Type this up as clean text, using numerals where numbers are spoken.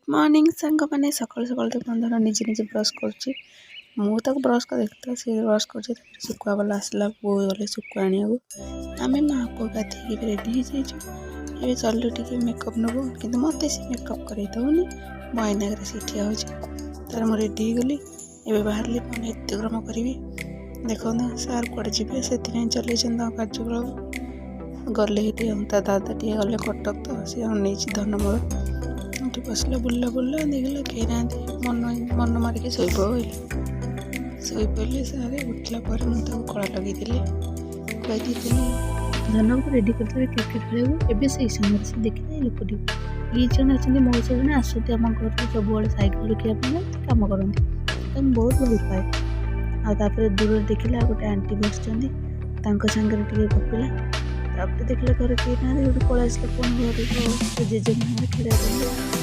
Morning ସାଙ୍ଗମାନେ। ସକାଳୁ ସକାଳୁ ଦେଖନ୍ତୁ, ଧନ ନିଜେ ନିଜେ ବ୍ରସ୍ କରୁଛି। ମୁଁ ତାକୁ ବ୍ରସ୍ କରି ତ ସେ ବ୍ରସ୍ କରୁଛି। ତାପରେ ଶୁଖୁଆ ବାଲା ଆସିଲା, ବୋଉ ଗଲେ ଶୁଖୁଆ ଆଣିବାକୁ। ଆମେ ମା ପୁଅ ଗାଧେଇକି ଏବେ ରେଡ଼ି ହେଇଯାଇଛୁ। ଏବେ ଚାଲିଲୁ ଟିକେ ମେକଅପ୍ ନେବୁ, କିନ୍ତୁ ମୋତେ ସେ ମେକଅପ୍ କରେଇ ଦେଉନି। ମୋ ଆଇନା ଆଗରେ ସେ ଠିଆ ହେଉଛି। ତାପରେ ମୁଁ ରେଡ଼ି ହେଇଗଲି। ଏବେ ବାହାରିଲି, ମୋ ନିତ୍ୟକ୍ରମ କରିବି। ଦେଖନ୍ତୁ, ସାର୍ କୁଆଡ଼େ ଯିବେ, ସେଥିପାଇଁ ଚଲେଇଛନ୍ତି ତାଙ୍କ କାର୍ଯ୍ୟକଳାପ। ଗଲେ ହେଠି ଆଉ ତା ଦାଦା ଟିକେ ଗଲେ କଟକ ତ ସେ ଅନେଇଛି। ଧନ ମୋର ଏଠି ବସିଲା, ବୁଲିଲା ବୁଲିଲା, ଦେଖିଲା କେହି ନାହାନ୍ତି, ମନ ମନ ମାରିକି ଶୋଇପଡ଼ିଲେ। ଶୋଇପଡ଼ିଲେ ସାର୍। ଉଠିଲା ପରେ ମୁଁ ତାକୁ କଳା ଲଗେଇଥିଲି, ଖୁଆଇ ଦେଇଥିଲି। ଧନକୁ ରେଡ଼ି କରିଥିଲେ କ୍ରିକେଟ୍ ଖେଳିବାକୁ। ଏବେ ସେଇ ସମୟରେ ସେ ଦେଖିଲେ ଏଇ ଲୋକଟିକୁ। ଇଏ ଜଣେ ଅଛନ୍ତି, ମଉସା ଜଣେ ଆସନ୍ତି ଆମ ଘରକୁ ସବୁବେଳେ ସାଇକେଲ ରଖିବା ପାଇଁ, କାମ କରନ୍ତି। ତାଙ୍କୁ ବହୁତ ଭଲ ପାଏ। ଆଉ ତାପରେ ଦୂରରେ ଦେଖିଲା ଗୋଟେ ଆଣ୍ଟି ବସିଛନ୍ତି, ତାଙ୍କ ସାଙ୍ଗରେ ଟିକେ ଗପିଲା। ତାପରେ ଦେଖିଲା ଘରେ କେହି ନାହାନ୍ତି, ସେଠୁ ପଳେଇ ଆସିଲା ପୁଣି ଘରକୁ ଆଉ ଜେଜେଙ୍କ ସାଙ୍ଗରେ ଖେଳିବା ପାଇଁ।